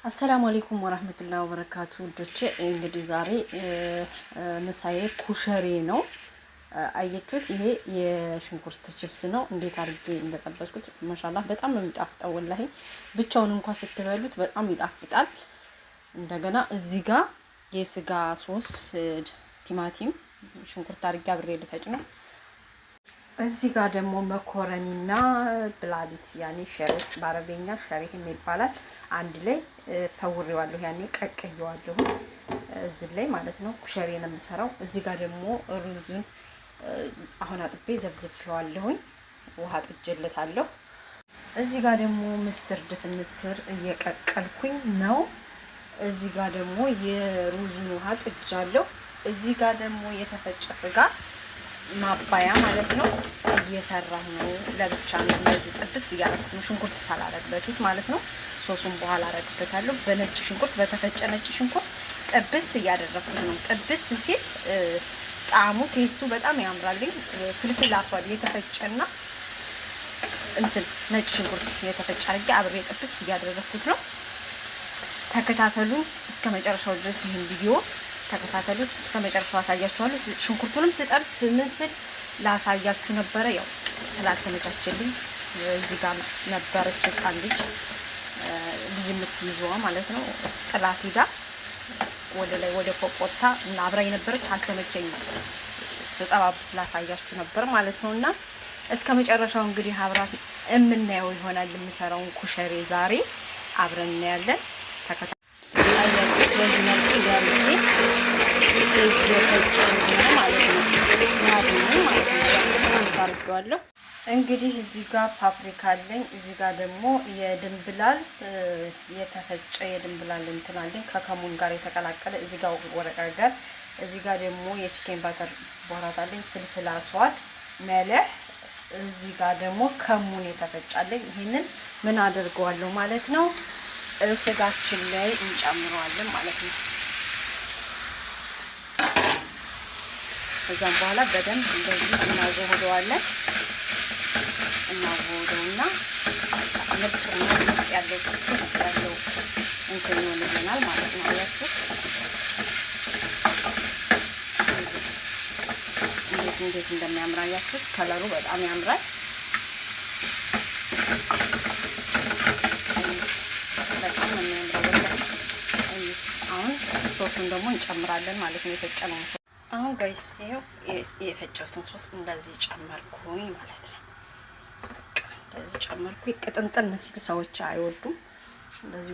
السلام عليكم ورحمة الله وبركاته ውዶቼ፣ እንግዲህ ዛሬ ምሳዬ ኩሸሬ ነው። አየችሁት? ይሄ የሽንኩርት ችፕስ ነው። እንዴት አድርጌ እንደጠበስኩት ما شاء الله፣ በጣም ነው የሚጣፍጠው። والله ብቻውን እንኳን ስትበሉት በጣም ይጣፍጣል። እንደገና እዚህ ጋር የስጋ ሶስ ቲማቲም፣ ሽንኩርት አድርጌ አብሬ ልፈጭ ነው። እዚህ ጋር ደግሞ መኮረኒና بلاليط يعني شريح በአረበኛ شريح ም ይባላል። አንድ ላይ ፈውሬዋለሁ፣ ያኔ ቀቅየዋለሁ እዚህ ላይ ማለት ነው። ኩሸሬ ነው የምሰራው። እዚህ ጋር ደግሞ ሩዝ አሁን አጥቤ ዘፍዝፌዋለሁኝ፣ ውሃ ጥጄለታለሁ። እዚህ ጋር ደግሞ ምስር ድፍን ምስር እየቀቀልኩኝ ነው። እዚህ ጋር ደግሞ የሩዙን ውሃ ጥጃለሁ። እዚህ ጋር ደግሞ የተፈጨ ስጋ ማባያ ማለት ነው እየሰራሁ ነው። ለብቻ ነው እንደዚህ ጥብስ እያደረኩት ነው፣ ሽንኩርት ሳላረግ በፊት ማለት ነው። ሶሱን በኋላ አረግበታለሁ። በነጭ ሽንኩርት፣ በተፈጨ ነጭ ሽንኩርት ጥብስ እያደረኩት ነው። ጥብስ ሲል ጣዕሙ taste ኡ በጣም ያምራልኝ። فلفل أسود የተፈጨና እንትን ነጭ ሽንኩርት የተፈጨ አድርጌ አብሬ ጥብስ እያደረኩት ነው። ተከታተሉ እስከ መጨረሻው ድረስ፣ ይህን ቪዲዮ ተከታተሉት እስከ መጨረሻው አሳያችኋለሁ። ሽንኩርቱንም ስጠብስ ምን ስል ላሳያችሁ ነበረ፣ ያው ስላልተመቻቸልኝ እዚህ ጋር ነበረች ህፃን ልጅ፣ ልጅ የምትይዘዋ ማለት ነው። ጥላት ሂዳ ወደ ላይ ወደ ፎቅ ወጥታ እና አብራኝ ነበረች። አልተመቸኝም፣ ስጠባብስ ላሳያችሁ ነበር ማለት ነው። እና እስከ መጨረሻው እንግዲህ አብራት የምናየው ይሆናል። የምሰራውን ኩሸሬ ዛሬ አብረን እናያለን። ተከታ በዚህ መልኩ ያርጌ እየፈጨሁ ነው ማለት ነው። ማለት ነው አድርጌዋለሁ። እንግዲህ እዚህ ጋር ፓፕሪካ አለኝ። እዚህ ጋር ደግሞ የድንብላል፣ የተፈጨ የድንብላል እንትን አለኝ ከከሙን ጋር የተቀላቀለ። እዚህ ጋር ورق ጋር፣ እዚህ ጋር ደግሞ የ chicken butter بهارات አለኝ፣ فلفل أسود፣ ملح፣ እዚህ ጋር ደግሞ ከሙን የተፈጫለኝ። ይሄንን ምን አደርገዋለሁ ማለት ነው፣ ስጋችን ላይ እንጨምረዋለን ማለት ነው። ከዛም በኋላ በደንብ እንደዚህ እናዋህደዋለን። እናዋህደውና ምርጥ ሆኖ ምርጥ ያለው taste ያለው እንትን ይሆንልናል ማለት ነው። አያችሁት እንዴት እንዴት እንደሚያምር አያችሁት? Color ኡ በጣም ያምራል። በጣም ነው የሚያምረው። አሁን ሶሱን ደግሞ እንጨምራለን ማለት ነው። የፈጨነው አሁን guys ይኸው የፈጨሁትን ሶስ እንደዚህ ጨመርኩኝ ማለት ነው። እንደዚህ ጨመርኩኝ። ቅጥንጥን ሲል ሰዎች አይወዱም እንደዚህ።